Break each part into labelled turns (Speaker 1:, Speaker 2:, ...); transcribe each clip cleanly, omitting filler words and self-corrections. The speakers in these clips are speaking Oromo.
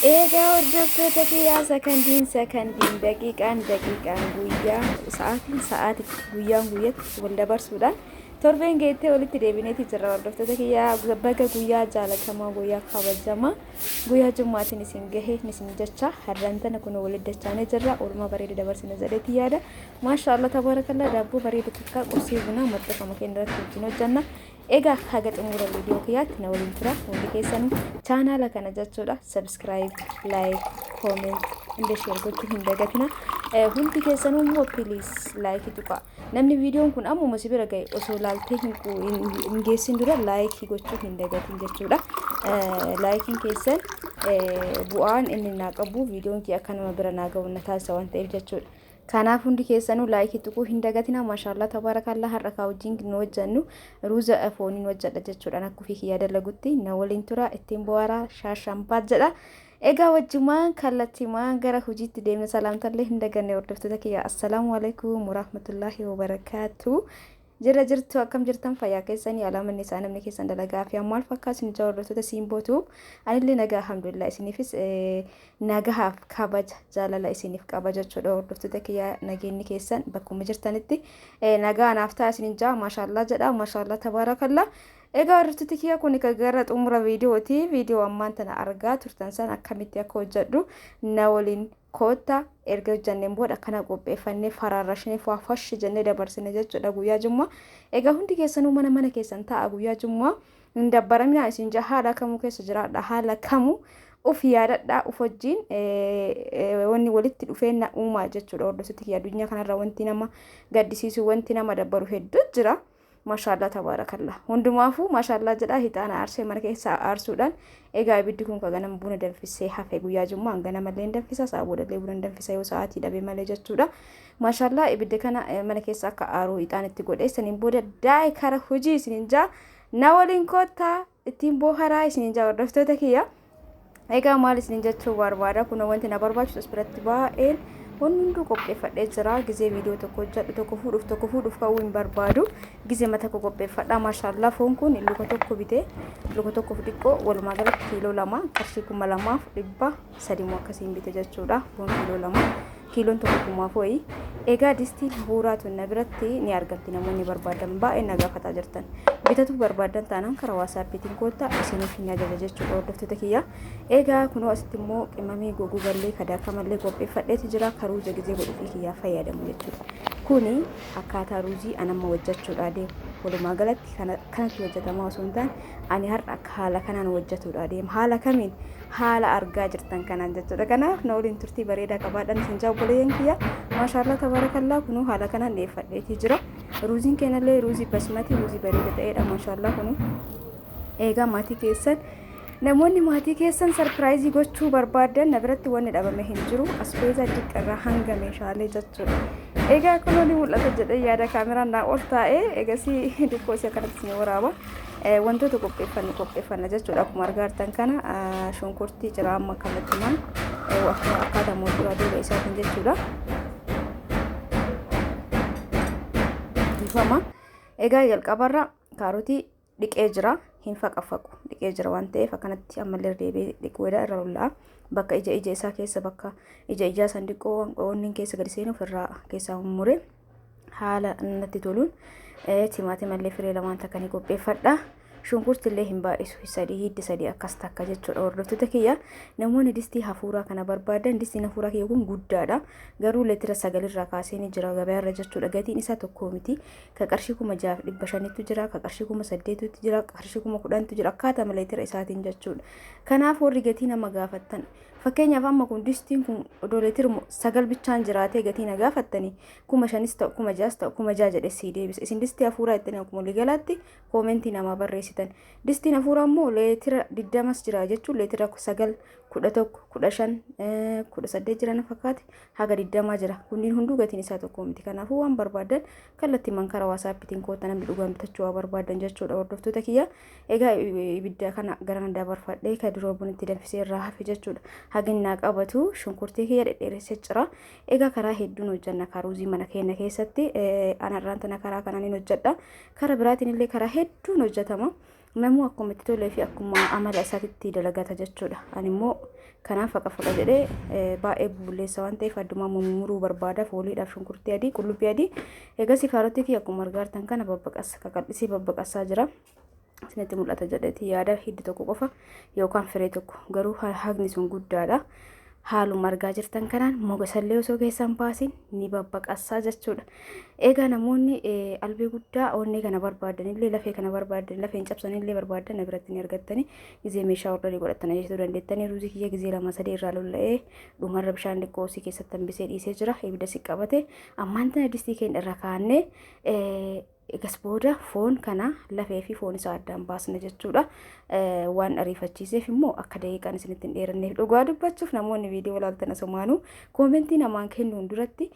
Speaker 1: Egaa hordoftoota kiyyaa, sakandiin sakandiin, daqiiqaan daqiiqaan, guyyaa sa'aatiin sa'aatitti, guyyaan guyyatti wal dabarsuudhaan torbeen geettee walitti deebineeti jirra. Hordoftoota kiyyaa, baga guyyaa jaalatamaa, guyyaa kabajamaa, guyyaa jummaatiin isin gahe isin jecha. Har'aan tana kun walitti dachaanee jirra. Oolmaa bareeda dabarsina jedheeti yaada. Maashaallah, tabaarakallaa. Daabboo bareeda takka qursii bunaa maxxanfama keenya irratti wajjin hojjanna. Egaa haga xumura viidiyoo kiyyaatti na waliin tura. Hundi keessanuu chaanaala kana jechuudha subscribe, like, comment and share gochuu hin dagatina. Hundi keessanuu immoo please like tuqaa. Namni viidiyoon kun ammuma si bira ga'e osoo laaltee hin geessin dura like gochuu hin dagatin jechuudha. Likeiin keessan bu'aan inni naa qabu viidiyoon kee akka nama bira naa ga'u na taasisa waan ta'eef jechuudha. Kanaaf hundi keessanuu like tuquu hin dagatina. Maashaallah, tabaarakallaa. Har'a kaa wajjin nu hojjannu ruuza fooniin hojjedha jechuudha. Akka ofii kiyyaa dalagutti na waliin tura, ittiin bohaaraa, shaashampaa jedha. Egaa wajjumaan kallattiimaan gara hojiitti deemna. Salaamtallee hin daganne hordoftoota kiyya. Assalaamu alaikum warahmatullaahi wabarakaatu. Jira jirtu, akkam jirtan? Fayyaa keessanii? Alaamanni isaa namni keessan dalagaa fi maal fakkaatu ni hordoftoota Simbootu? Anillee nagaa, alhamdulillah. Isiniifis nagahaaf kabaja jaalala isiniif qaba jechuudha. Hordoftoota kiyyaa, nageenyi keessan bakkuma jirtanitti nagaa naaf ta'a isinin jaa. Maashaallaa jedha, maashaallaa, tabaarakallaa. Egaa hordoftoota kiyya, kun gara xumura viidiyooti. Viidiyoo ammaan tana argaa turtan san akkamitti akka hojjedhu na waliin kootta. Erga hojjanneen booda akkana qopheeffannee, faraarrashnee, faafashi jennee dabarsine jechuudha guyyaa jummaa. Egaa hundi keessanuu mana mana keessan ta'a, guyyaa jummaa hin dabbaraminaa isin jaa. Haala kamuu keessa jiraadha, haala kamuu uf yaadadha, uf wajjin wanni walitti dhufeenya uumaa jechuudha. Hordoftoota kiyya, addunyaa kanarra wanti nama gaddisiisu, wanti nama dabbaru hedduu jira. Maashaallaa, tabaarakallah. Hundumaafuu maashaallaa jedhaa. Hixaana aarsee mana keessaa aarsuudhaan, egaa ibiddi kun ka ganama buna danfisee hafe. Guyyaa jummaa ganamallee hin danfisa, sa'a boodallee buna hin danfisa yoo sa'aatii dhabe malee jechuudha. Maashaallaa, ibidda kana mana keessa akka aaruu ixaan itti godhee, saniin booda daa'e kara hojii isinin jaa. Na waliin koottaa, ittiin booharaa isinin jaa hordoftoota kiyya. Egaa maal isin jechuu barbaada? Kun wanti na barbaachisu as biratti baay'een wanni hunduu qopheeffadhee jira. Gizee viidiyoo tokko hojjedhu tokko fuudhuuf tokko fuudhuuf ka'uu hin barbaadu. Gizee mata tokko qopheeffadha. Maashaallaa, foon kun luka tokko bitee, luka tokkoof xiqqoo, walumaa galatti kiiloo 2, qarshii 2300 moo akkasiin bite jechuudha. Foon kiiloo 2, kiiloon tokko kumaaf wayi. Egaa distiin hafuuraa tun na biratti ni argamti. Namoonni barbaadan baay'ee na gaafataa jirtan. Bitatuuf barbaadan taanaan karaa WhatsAppiitiin koottaa, isiniif hin ajaja jechuudha hordoftoota kiyya. Egaa kunoo asitti immoo qimamii gogugallee kadaakamallee qopheeffadheeti jira, karuuza gizee godhufii kiyyaa fayyadamu jechuudha. Kuni akkaataa ruuzii anamma hojjechuudha deemu. Walumaa galatti kanatti hojjetamaa osoo hin taane, ani har'a akka haala kanaan hojjetuudha deema. Haala kamiin? Haala argaa jirtan kanaan jechuudha. Kanaaf na waliin turtii bareedaa qabaadhaan isin jaa obboleeyyan kiyya. Maashaallaa, tabaarakallaa. Kunuu haala kanaan dhiyeeffadheetii jira. Ruuziin keenyallee ruuzii basmati, ruuzii bareeda ta'edha. Maashaallaa, kunuu. Eegaa maatii keessan, namoonni maatii keessan surprise gochuu barbaadan, na biratti wanni dhabame hin jiru. Asbeezaa diqqarraa hanga meeshaalee jechuudha. Egaa kunoo ni mul'ata jedhee yaada, kaameraan naa ol taa'ee egasii xiqqoo isii akkanatti isin waraaba. Wantoota qopheeffannu qopheeffanna jechuudha. Akkuma argaa jirtan kana shunkurtii jira amma kallattumaan akkuma akkaataa mooturaa duuba isaatiin jechuudha. Bifama. Egaa jalqabarra kaarotii dhiqee jira, hin faqafaqu, dhiqee jira waan ta'eef akkanatti ammallee deebi'ee dhiquudha irra lolla'a. Bakka ija ija isaa keessa, bakka ija ijaa san dhiqoo wanni keessa gadi seenuuf irraa keessaa muree haala natti toluun timaatimallee firee lamaan takka ni qopheeffadha. Shunkurti illee hin baay'isu, sadii, hiddi sadii akkas takka jechuudha. Hordoftoota kiyya, namoonni distii hafuuraa kana barbaadan, distiin hafuuraa kiyya kun guddaadha. Garuu leetira 9 irraa kaasee ni jira gabaarra jechuudha. Gatiin isaa tokko miti. Ka qarshii 6500tu jira, ka qarshii 8000tu jira, ka qarshii 10,000tu jira, akkaataa leetira isaatiin jechuudha. Kanaaf warri gatii nama gaafattan, fakkeenyaaf amma kun distiin kun odoo leetira 9 bichaan jiraatee gatii na gaafattanii, 5000s ta'u, 6000s ta'u, 6000 jedhee sii deebisa. Isin distii hafuuraa ittiin akkuma waliigalaatti comment namaa barreessitan. Distiin hafuuraa immoo leetira 20s jira jechuun leetira 9, 11, 15, 18 jira na fakkaate, haga 20 jira. Kunniin hunduu gatiin isaa tokko miti. Kanaafuu waan barbaadan kallattii karaa WhatsAppiitiin koota, namni dhugaan bitachuu waa barbaadan jechuudha hordoftoota kiyya. Egaa ibidda kana gara dabarfadhee kan duroo bunatti danfisee irraa hafe jechuudha. Haginnaa qabatu shunkurtii kiyya dhedheeressee jira. Egaa karaa hedduun hojjanna karuuzii mana keenya keessatti. Anarraan tana karaa kanaan hin hojjedha. Karaa biraatiin illee karaa hedduun hojjetama. Namuu akkuma itti tolee fi akkuma amala isaatitti dalagata jechuudha. Ani immoo kanaaf faqa faqa jedhee baay'ee bulleessa waan ta'eef addumaa mummuruu barbaada. Fooliidhaaf shunkurtii adii, qullubbii adii. Egasii kaarotii kiyya akkuma argaa jirtan kana babbaqassa qaqal'isee babbaqassaa jira. Isinitti mul'ata jedheeti yaada hiddi tokko qofa yookaan firee tokko garuu hagni sun guddaadha. Haaluma argaa jirtan kanaan mogasallee osoo keessan baasin ni babbaqassaa jechuudha. Egaa namoonni albee guddaa onnee kana barbaadanillee lafee kana barbaadan lafeen cabsanillee barbaadan na biratti ni argattani. Gizee meeshaa ordarii godhattan ajajachuu dandeettanii. Ruuzii kiyya gizee lama sadii irraa lolla'ee dhumarra bishaan xiqqoo osii keessatti hambisee dhiisee jira. Ibidda si qabate. Ammaan tana distii keenya irra kaannee egas booda foon kana lafee fi foon isaa addaan baasna jechuudha. Waan ariifachiiseef immoo akka daqiiqaan isinitti hin dheeranneef dhugaa dubbachuuf namoonni viidiyoo ilaaltan asumaanuu koomentii namaan kennuun duratti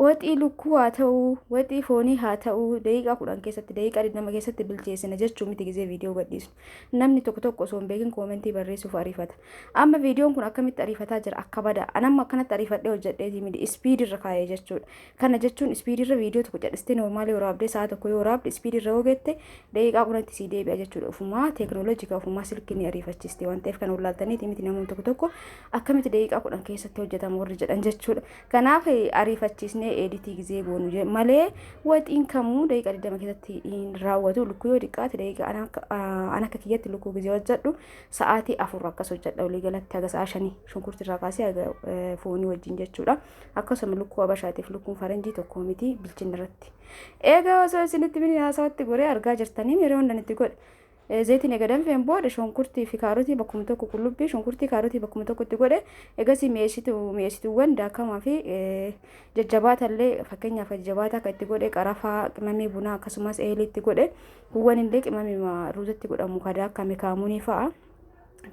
Speaker 1: waxii lukkuu haa ta'uu waxii foonii haa ta'uu daqiiqaa 10 keessatti daqiiqaa 20 keessatti bilcheessina jechuu miti gizee viidiyoo gadhiisnu. Namni tokko tokko osoo hin beekin koomentii barreessuuf ariifata. Amma viidiyoon kun akkamitti ariifataa jira akka bada. Anamma akkanatti ariifadhee hojjedheetii miti ispiidirra kaa'ee jechuudha. Kana jechuun ispiidirra viidiyoo tokko cadhistee noormaalii waraabdee sa'a tokko yoo waraabde ispiidirra yoo geette daqiiqaa 10tti sii deebi'a jechuudha. Ofumaa teekinooloojii kan ofumaa silkii ni ariifachiiste waan ta'eef kan wallaaltaniiti miti namoonni tokko tokko akkamitti daqiiqaa 10 keessatti hojjetama warri jedhan jechuudha. Kanaaf ariifachiisnee eeditii gizee goonu malee waxiin kamuu daqiiqaa 20 keessatti hin raawwatu. Lukkuu yoo xiqqaate daqiiqaa an akka kiyyatti lukkuu gizee hojjedhu sa'aatii 4 akkas hojjedha walii galatti haga sa'a 5 shunkurtii irraa kaasee haga foonii wajjin jechuudha. Akkasuma lukkuu habashaatiif lukkuun faranjii tokko miti bilchinna irratti. Egaa osoo isinitti mini haasawatti goree argaa jirtanii yeroo hundan itti godhe. Zayitiin eega danfeen booda shunkurtii fi kaarotii bakkuma tokko qullubbii shunkurtii kaarotii bakkuma tokko itti godhe egasii mi'eessituuwwan daakamaa fi jajjabaatallee fakkeenyaaf jajjabaataa kan itti godhe qarafaa qimamii bunaa akkasumas eelii itti godhe kuuwwan illee qimamii ruuzatti godhamu ka daakame kaamunii fa'a.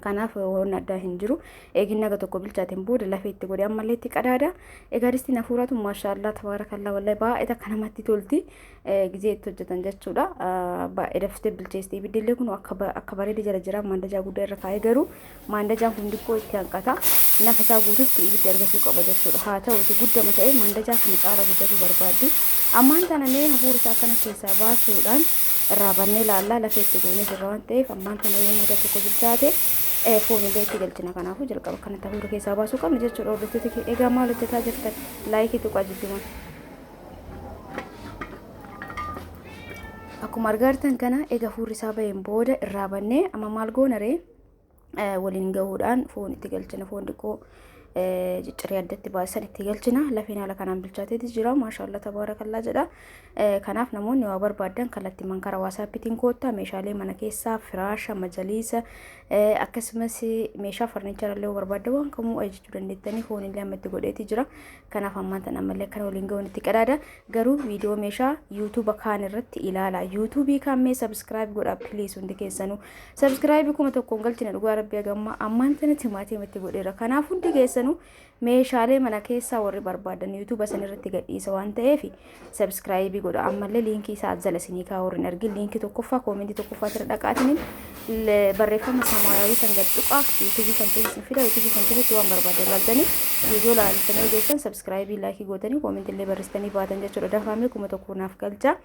Speaker 1: Kanaaf waan addaa hin jiru. Eegin naga tokko bilchaateen booda lafee itti godhe ammallee itti qadaada. Egaa distiin hafuuraatu maashaallaa tabaarakallaa wallahi baay'ee takka namatti tolti. Gizee itti hojjetan jechuudha. Baay'ee daftee bilcheessite. Ibiddillee kun akka bareeda jala jira. Maandajaa guddaa irra kaa'ee garuu maandajaan kun xiqqoo itti hanqata. Nafa isaa guututti ibidda argachuu qaba jechuudha. Haa ta'uti guddama ta'e maandajaa kana caala guddatu barbaaddi. Ammaan tana mee hafuura isaa akkana keessaa baasuudhaan irraa bannee ilaallaa lafee itti goonee jirra waan ta'eef ammaan tana yoo naga tokko bilchaate foon illee itti galchina. Kanaafuu jalqaba kanatti hafuura keessaa baasuu qabna jechuudha. Hordoftoota kee egaa maal hojjetaa jirtan laayikii tuqaa jiddumaan. Akkuma argaa jirtan kana egaa hafuurri isaa baheen booda irraa bannee amma maal goona ree waliin gahuudhaan foon itti galchina. Foon xiqqoo cicciree addatti baasan itti galchina. Lafeen haala kanaan bilchaateeti jira. Maashaallah tabaarakallaa jedha. Kanaaf namoonni waa barbaadan kallattii karaa waasaappiitiin koottaa meeshaalee mana keessaa firaasha, majaliisa akkasumas meeshaa farniichara illee barbaadan waan kamuu ajajachuu dandeettanii foon illee amma itti godheeti jira. Kanaaf ammaan tan ammallee akkana waliin gahuun itti qadaada. Garuu viidiyoo meeshaa yuutuuba kaan irratti ilaala. Yuutuubii kaan mee sabskiraayib godhaa piliis hundi keessanuu. Sabskiraayibii 1000 galchina dhugaa rabbii hagammaa ammaan tana timaatima itti godheera. Kanaaf hundi keessanuu meeshaalee mana keessaa warri barbaadan yuutuuba san irratti gadhiisa waan ta'eef sabskiraayibii godha. Ammallee liinkii isaa jala isinii kaa'u warri hin argin liinkii tokkoffaa koomentii tokkoffaa irra dhaqaatiniin barreeffama samaayawii san gad tuqaa yuutuubii kan keessa isin fida yuutuubii kan keessatti waan barbaadan laaltanii viidiyoo laaltanii hojjetan sabskiraayibii laayikii gootanii koomentii illee barreessitanii baatan jechuudha. Dafaamee 1000 naaf galcha.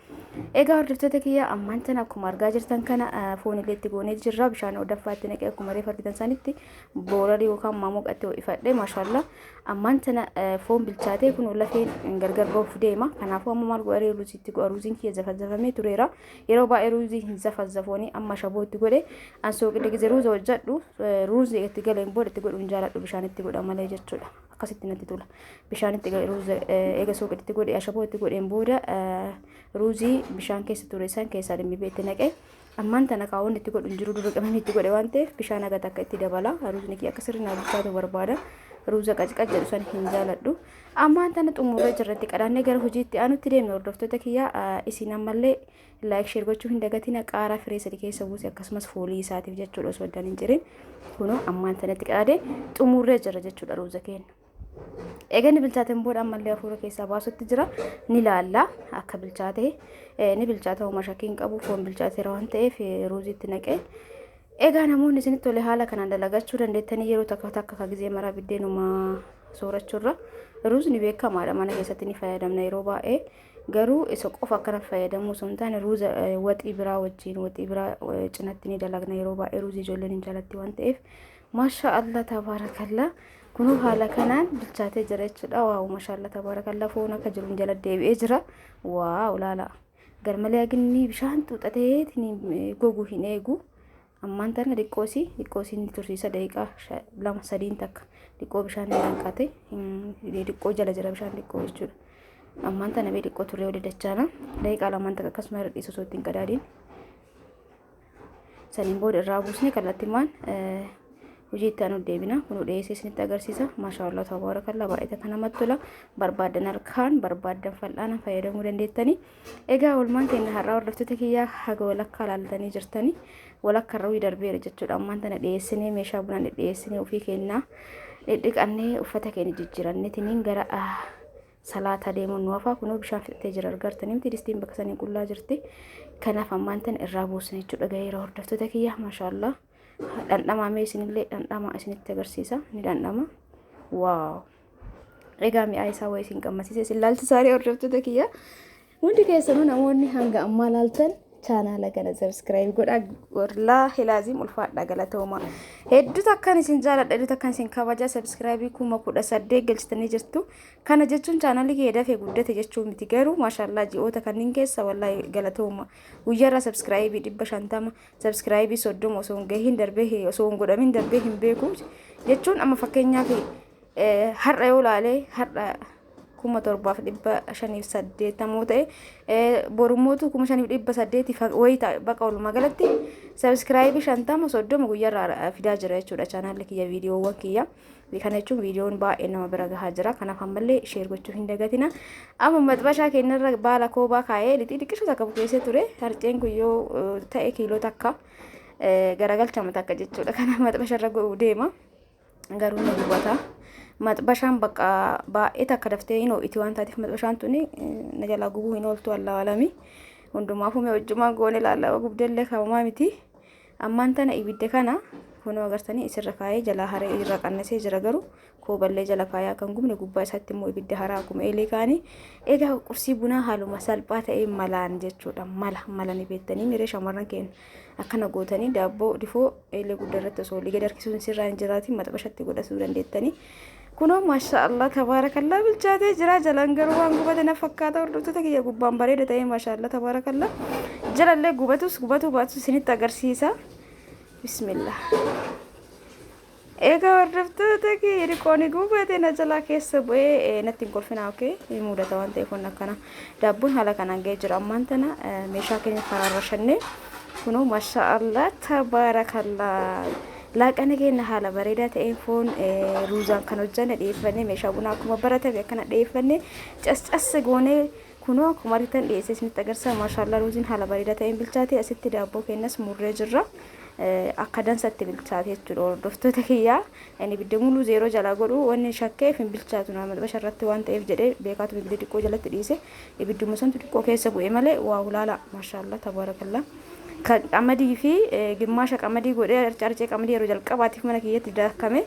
Speaker 1: Egaa hordoftoota kiyya ammaan tana akkuma argaa jirtan kana foon illee itti goonee jirra. Bishaan danfaatti naqee akkuma reefa argitan sanitti boorarii yookaan maamoqatti ho'ifadhe maashaallaa. Ammaan tana foon bilchaatee kun lafeen gargar bahuuf deema. Kanaafuu amma maal godharee ruuziitti godha. Ruuziin kiyya zafazafamee tureera. Yeroo baay'ee ruuzii hin zafazafooni amma shaboo itti godhe. An sooqidda gizee ruuza hojjedhu ruuzii itti galeen booda itti godhu hin jaaladhu bishaan itti godha malee jechuudha. Akkasitti natti tola. Bishaan itti ruuza eega sooqiditti godhe ashaboo itti godheen booda ruuzii bishaan keessa ture san keessaa dhimmibee itti naqe. Ammaan tana kaawwan itti godhu hin jiru dura qimamii itti godhe waan ta'eef bishaan haga takka itti dabala. Ruuzni kiyya akka sirrii naa bilchaatu barbaada. Ruuza qacqac jedhu san hin jaaladhu. Ammaan tana xumurree jirra itti qadaannee gara hojiitti aanutti deemna hordoftoota kiyya isin ammallee laayik sheer gochuu hin dagatina qaaraa firee sadi keessa buuse akkasumas foolii isaatiif jechuudha osoo addaan hin jirin kunoo ammaan tanatti qadaadee xumurree jirra jechuudha ruuza keenya. Eega inni bilchaateen booda ammallee hafuura keessaa baasutti jira ni laalla akka bilchaate ni bilchaata homaa shakkii hin qabu foon bilchaateera waan ta'eef ruuziitti naqee. Egaa namoonni isinitti tole haala kanaan dalagachuu dandeettanii yeroo takka takka ka gizee maraa biddeenuma soorachuurra ruuzni beekamaadha mana keessatti ni fayyadamna yeroo baay'ee Garuu isa qofa akkana fayyadamuu osoo hin taane ruuza waxii biraa wajjin waxii biraa cinatti ni dalagna yeroo baay'ee ruuzii ijoolleen hin jaalatti waan ta'eef. Maashaa Allah tabaarakallaa. Kunuu haala kanaan bilchaatee jira jechuudha. Waaw maashaa tabaarakallaa foon akka jiruun jala deebi'ee jira. Waaw laala. Garmalee aginni bishaan xuuxatee gogu hin eegu. Ammaan tana xiqqoosii xiqqoosii ni tursiisa daqiiqaa 2 3 takka xiqqoo bishaan ni hanqate xiqqoo jala jira bishaan xiqqoo jechuudha. Ammaan tana bee xiqqoo turee olii dachaana daqiiqaa 2 takka akkasuma irra dhiisu osoo ittiin qadaadiin. Saniin booda irraa buusnee kallattimaan hojii itti aanu deebina. Kun dhiyeessee isinitti agarsiisa. Maashaallah tabaarakallaa baay'ee takka namatti tola. Barbaaddan harkaan barbaaddan fal'aana fayyadamuu dandeettanii. Egaa oolmaan keenya har'aa hordoftoota kiyyaa haga walakkaa laaltanii jirtanii. Walakka irra darbeera jechuudha. Ammaan tana dhiyeessinee meeshaa bunaa dhiyeessinee ofii keenyaa dhidhiqannee uffata keenya jijjiiranneetiniin gara salaata deemuun nu hafaa. Kunoo bishaan fixatee jira argartanii miti distiin bakka sanii qullaa jirti. Kanaaf ammaan tana irraa buusne jechuudha gaheera hordoftoota kiyyaa maashaallah. Dhandhamaa mee isinillee dhandhamaa isinitti agarsiisa ni dhandhama. Waaw! Egaa mi'aa isaa wayii isin qammasiise isin laalchisaaree hordoftoota kiyya. Hundi keessanuu namoonni hanga ammaa laaltan chaanaala kana subscribe godhaa. Wallaahi laazim ulfaadha galatooma. Hedduu takkan isin jaaladha hedduu takkan isin kabaja subscribe 18,000 galchitanii jirtu. Kana jechuun chaanaalli kiyya dafee guddate jechuu miti garuu maashaallah ji'oota kanneen keessa wallaahi galatooma. Guyyaarraa subscribe 550 subscribe 30 osoo hin gahiin darbee osoo hin godhamin darbee hin beeku jechuun amma fakkeenyaaf har'a yoo laalee har'a 7580 ta'e borummootu 5800 wayii ta'a baqa walumaa galatti subscribe 50 30 guyyaarraa fidaa jira jechuudha chaanaalli kiyya viidiyoowwan kiyya. Kana jechuun viidiyoon baay'ee nama bira gahaa jira. Kanaaf ammallee share gochuu hin dagatina. Amma maxbashaa keenyarra baala koobaa kaa'ee lixii xiqqisho takka bukeessee ture. Harceen kun yoo ta'e kiiloo takka garagalchama takka jechuudha. Kanaaf maxbasharra godhuu deema. Garuu ni gubata. Maxbashaan bakka baay'ee takka daftee hin ho'iti waan taateef maxbashaan tuni na jalaa gubuu hin ooltu allaalami. Hundumaafuu mee hojjumaan goone ilaalla gubdellee kabamaa miti. Ammaan tana ibidda kana kunoo agartanii isirra kaayee jalaa haree irra qannasee jira garuu kooballee jala kaayaa kan gubne gubbaa isaatti immoo ibidda haraa akkuma eelee kaanii. Egaa qursii bunaa haaluma salphaa ta'ee malaan jechuudha. Mala mala ni beektanii miree shamarran keenya akkana gootanii daabboo difoo eelee guddaa irratti osoo olii gad harkisuun sirraa hin jiraatiin maxabashatti godhachuu dandeettanii. Kunoo maashaa Allah tabaarakallaa bilchaatee jira jalaan garuu waan gubate na fakkaata hordoftoota kiyya gubbaan bareeda ta'ee maashaa Allah tabaarakallaa jalallee gubatus gubatuu baatus isinitti agarsiisa. Bismillah. Egaa hordoftoota kiyya riqooni gubate na jalaa keessa bu'ee natti hin kolfinaa okee ni mudata waan ta'eef waan akkana daabboon haala kanaan ga'ee jira ammaan tana meeshaa keenya karaarra shannee kunoo maashaa Allah tabaarakallaa. Laaqana keenya haala bareedaa ta'een foon ruuzaan kan hojjanne dhiyeeffannee meeshaa bunaa akkuma baratame akkana dhiyeeffannee cascas goonee kunoo akkuma argitan dhiyeessee isinitti agarsiisa. Maashaallaa ruuziin haala bareedaa ta'een bilchaate asitti daabboo keenyas murree jirra. Akka dansatti bilchaate jechuudha hordoftoota kiyyaa. Inni ibidda muluu zeeroo jalaa godhu wanni shakkeef hin bilchaatu nama maxxasha irratti waan ta'eef jedhee beekaatu ibidda xiqqoo jalatti dhiise ibidduma santu xiqqoo keessa bu'e malee waa hulaala maashaallaa tabaarakallaa. Kan qamadii fi gimmaasha qamadii godhee harcee qamadii yeroo jalqabaatiif mana kiyyatti daakame.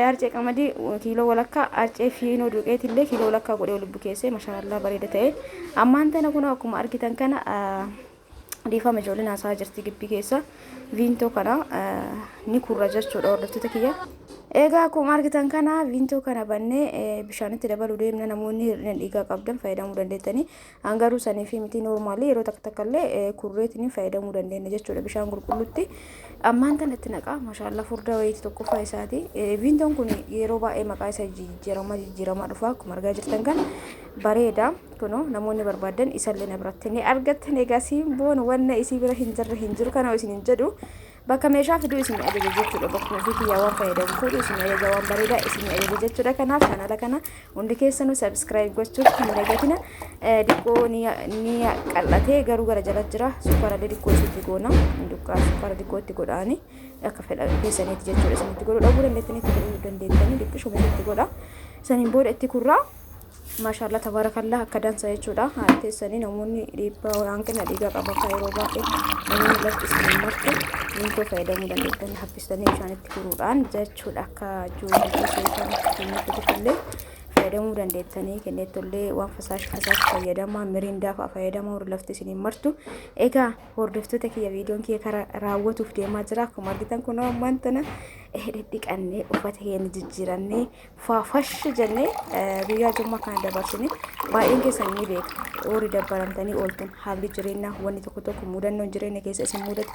Speaker 1: Harcee qamadii kiiloo walakkaa harcee fiinoo duqeetillee illee kiiloo walakkaa godhee walitti bukeessee mashaallaa bareeda ta'e. Ammaan tana kun akkuma argitan kana dhiifama ijoolleen haasaa jirti gibbii keessa viintoo kana ni kurra jechuudha hordoftoota kiyya. Egaa akkuma argitan kana viintoo kana bannee bishaanitti dabaluu deemna namoonni hir'ina dhiigaa qabdan fayyadamuu dandeettanii. Hangaruu sanii fi miti noormaalii yeroo takka takka illee kurreetiin fayyadamuu dandeenya jechuudha bishaan qulqullutti. Ammaan tana itti naqaa mashaallaa furdaa wayiiti tokkoffaa isaati. Viintoon kun yeroo baay'ee maqaa isa jijjiiramaa jijjiiramaa dhufa akkuma argaa jirtan kan bareeda. Kunoo namoonni barbaadan isallee na biratti ni argattan. Egaa simboon wanna isii bira hin jirre hin jiru kana isin hin jedhu. Bakka meeshaa fiduu isin ajaja jechuudha. Bakkuma ofii kiyyaa waan fayyadamu fuudhu isin ajaja waan bareedaa isin ajaja jechuudha. Kanaaf chaanala kana hundi keessanuu subscribe gochuuf hin dagatina. Diqqoo ni qal'atee garuu gara jala jira. Sukkaarallee diqqoo isitti goona. Duqqaa sukkaara diqqoo itti godhaani akka fedha keessaniiti jechuudha. Isinitti godhuu dhabuu dandeettanii itti godhuu dandeettanii diqqishuma isitti godha. Saniin booda itti kurraa. Maashaallah tabaarakallah akka dansa jechuudha. Haala teessanii namoonni dhiibbaa hanqina dhiigaa qaban kan yeroo baay'ee namoonni lafti isin martu viintoo fayyadamuu dandeettan haffistanii bishaanitti guruudhaan jechuudha akka juusii illee Fayyadamuu dandeettanii kenneettollee waan fasaash fasaash fayyadamaa, miriindaa fa'a fayyadamaa warri lafti isiniin martu. Egaa hordoftoota kiyya, viidiyoon kiyya karaa raawwatuuf deemaa jira. Akkuma argitan kunoo ammaan tana dhidhiqannee, uffata keenya jijjiirannee, faafash jennee guyyaa jummaa kana dabarsine. Baay'een keessan ni beeka, warri dabbaramtanii ooltan haalli jireenyaa, wanni tokko tokko, mudannoon jireenya keessa isin mudatu.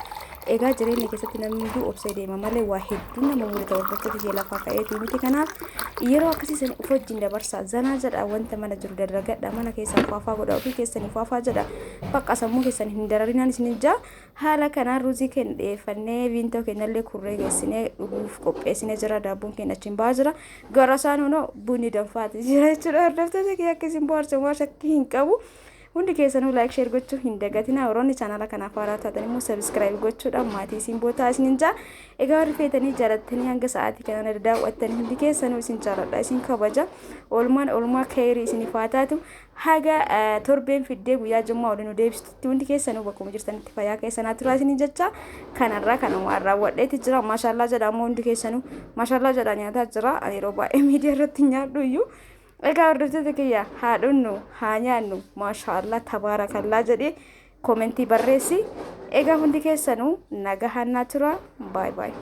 Speaker 1: Egaa jireenya keessatti namni hunduu obsee deema malee waa hedduu nama mudata, hordoftoota kiyya, lafaa ka'eetii miti. Kanaaf yeroo akkasii san of wajjin dabarsaa, zanaa jedha, wanta mana jiru dalagadha, mana keessaa faafaa godha, ofii keessanii faafaa jedha, bakka sammuu keessan hin dararinaan isin jaa. Haala kanaan ruuzii keenya dhiyeeffannee, viintoo keenyallee kurree geessinee dhuguuf qopheessinee jira. Daabboon keenya achiin ba'aa jira. Gara isaan hunoo bunni danfaati jira jechuudha. Hordoftoota kiyya, akka isin bohaarsan waan shakkii hin qabu. Hundi keessanuu like, share gochuu hin dagatinaa. Warroonni chaanala kanaaf haaraa taatan immoo subscribe gochuudhaan maatii isin bootaa isinin jaa. Egaa warri feetanii jaalattanii hanga sa'aatii kanaan daawwattanii, hundi keessanuu isin jaaladha, isin kabaja. Oolmaan oolmaa keerii isiniif haa taatu. Haga torbeen fiddee guyyaa jummaa waliin nu deebistutti hundi keessanuu bakkuma jirtanitti fayyaa keessanaa turaa isinin jecha. Kanarraa kanuma raawwadheeti jira. Maashaallaa jedha ammoo, hundi keessanuu maashaallaa jedha, nyaataa jira. Ani yeroo baay'ee miidiyaa irratti nyaadhu iyyuu. Egaa hordoftoota kiyya, haa dhunnu, haa nyaannu, maashaallaa tabaarakallaa jedhee koomentii barreessi. Egaa hundi keessanuu nagahaan naa tura. Baay baay.